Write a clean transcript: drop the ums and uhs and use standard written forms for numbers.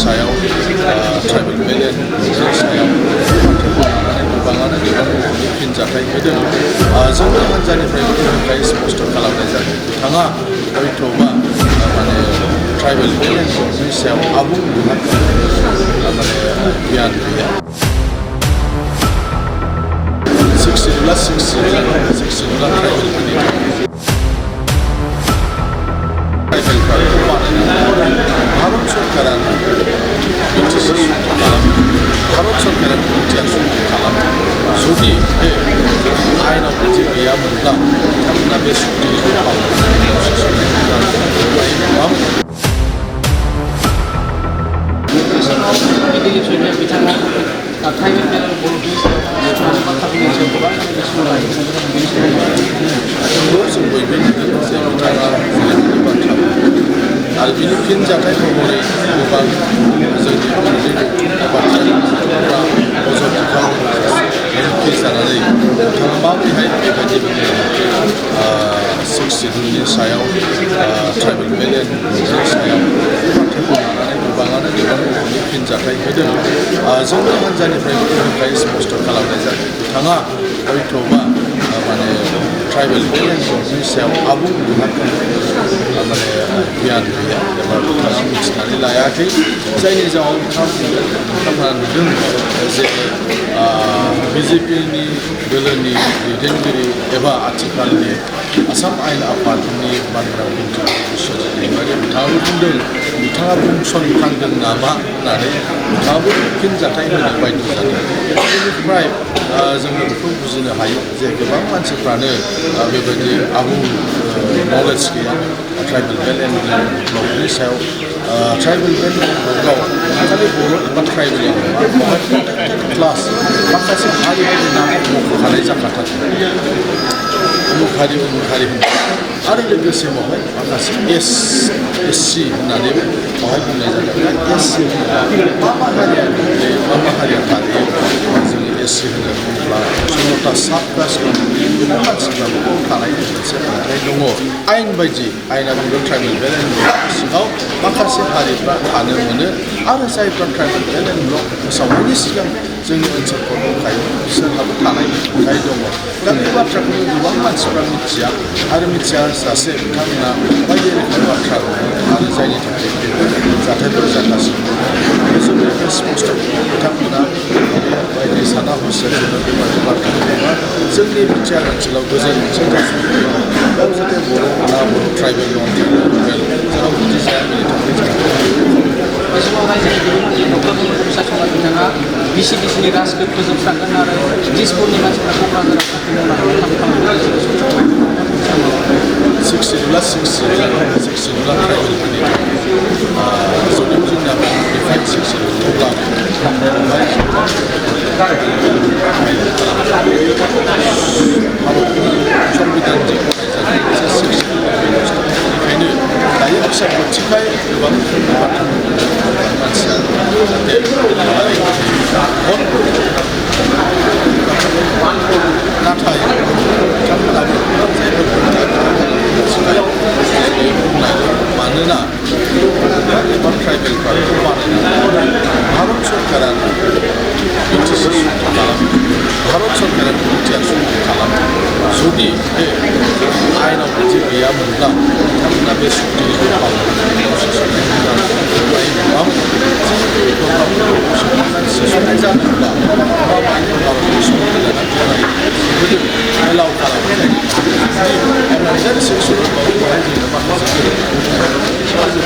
सायाव ट्राइबेल मेलेननि सायाव गोबाङानो गोबां रोखोमनि फिनजाथाय होदों। जोंनि हान्जानिफ्राय बेनिफ्राय स्पष्ट खालामनाय जादों बिथाङा हयथ'बा माने ट्राइबेल मेलेननि सायाव आबुं गियान गैया। 60 ट्राइबेलफोरनि ट्राइबेलफोरखौ बानायनानै भारत सरकारानो बिटिसि खालामो। भारत सरकारानो बिटिआर खालामो। जुदि बे आयेनाव बिदि गैयामोनब्ला बिथांमोना बे सुक्तिखौ जों बयबो नुदों जे बिथाङा जेरैबायदि बाथ्रा आरो बिनि फिनजाथाय महरै गोबां जोंनि बाथ्राफोरा अजद एमपि जानानै बिथाङा माबोरैहाय बेबायदि बुंनो 60 सायाव ट्राइबेल मेलेननि सायाव बाथ्राखौ लानानै गोबाङानो गोबां रोखोमनि फिनजाथाय होदों। जोंनि हान्जानिफ्राय बेनिफ्राय स्पष्ट खालामनाय जादों बिथाङा हयथ'बा माने ट्राइबेल मेलेननि सायाव आबुं गियान गैया एबा बिथाङा मिथिनानै लायाखै। जायनि जाहोनाव बिथांमोना नुदों जे बिजेपिनि दोलोनि दैदेनगिरि एबा आथिखालनि आसाम आयेन आफादनि मानगोनां मन्थ्रि बिश्वजित दैमारि बिथाङाबो बुंदों बिथाङा बुंसनफ्लांदों नामा होननानै बिथाङाबो फिनजाथाय होनो बायद' जादों। बेनिफ्राय जोङो बेखौ बुजिनो हायो जे गोबां मानसिफ्रानो बेबायदि आबुं नलेज गैया ट्राइबेल मेलेननि सायाव। ट्राइबेल मेलेनाव खालि बर' एबा ट्राइबेल क्लास माखासे हारिफोरनि नाम मख'खानाय जाखाथारो। उमुक हारि आरो लोगोसे बेवहाय माखासे एससि होननानै बेवहाय बुंनाय जादों। एससि मा हारिया थायो जोङो एससि होनो बुङोब्ला 16टा साब कास्ट दं। गोबां मानसिफ्राबो थानायनि मोनसे मोनथाय दङ। आयेन बायदि आयेना बुंदों ट्राइबेल मेलेन सिङाव माखासे हारिफ्रा थानो मोनो आरो जायफ्रा ट्राइबेल मेलेन ब्लक फोसावनायनि सिगां जोंनि ओनसोलफ्राव दंखायोमोन बिसोरहाबो थानाय मोनथाय दङ। दा बे बाथ्राखौ गोबां मानसिफ्रा मिथिया आरो मिथिया जासे बिथांमोना बायदि रोखोम बाथ्रा दङ आरो जायनि थाखाय बेफोर जाथायफोर जागासिनो दङ। जोंनिफ्राय स्पष्ट बिथांमोना बायदि साना हसिया जोङो बेबायदि बाथ्रा बुङोबा जोंनि बिटिआर ओनसोलाव गोजोन मोनसे जायगायाव जाहाथे बर' नङा बर' ट्राइबेल नन ट्राइबेल जेराव बिदि जाया बेनि थाखाय बे समाव रायजोनि डक्टर प्रसाद बिथाङा बिसिडिसिनि राजखौ फोजोबस्रांगोन आरो दिसपुरनि मानसिफ्रा क'क्राझाराव साख्रि मावनानै ट्राइबेलफोरनि जुदि जोंना डिफाइन 60 अब्ला संबिधानजों गनायजानाय मोनसे 60 बेनिखायनो दायो बिसायख'थिखाय गोबां मानसिया जाहाथे नाथाय बिथांमोनाबो मानोना एबा ट्राइबेलफोरखौ बानायनानै भारत सरकारानो बिटिसि खालामो। भारत सरकारानो बिटिआर खालामो। जुदि बे आयेनाव बिदि गैयामोनब्ला बिथांमोना बे सुक्तिखौ सोसननाय जानोब्ला माबायदि भारतनि संबिधाना गनायो गोदो एलाउ खालामनाय जायो।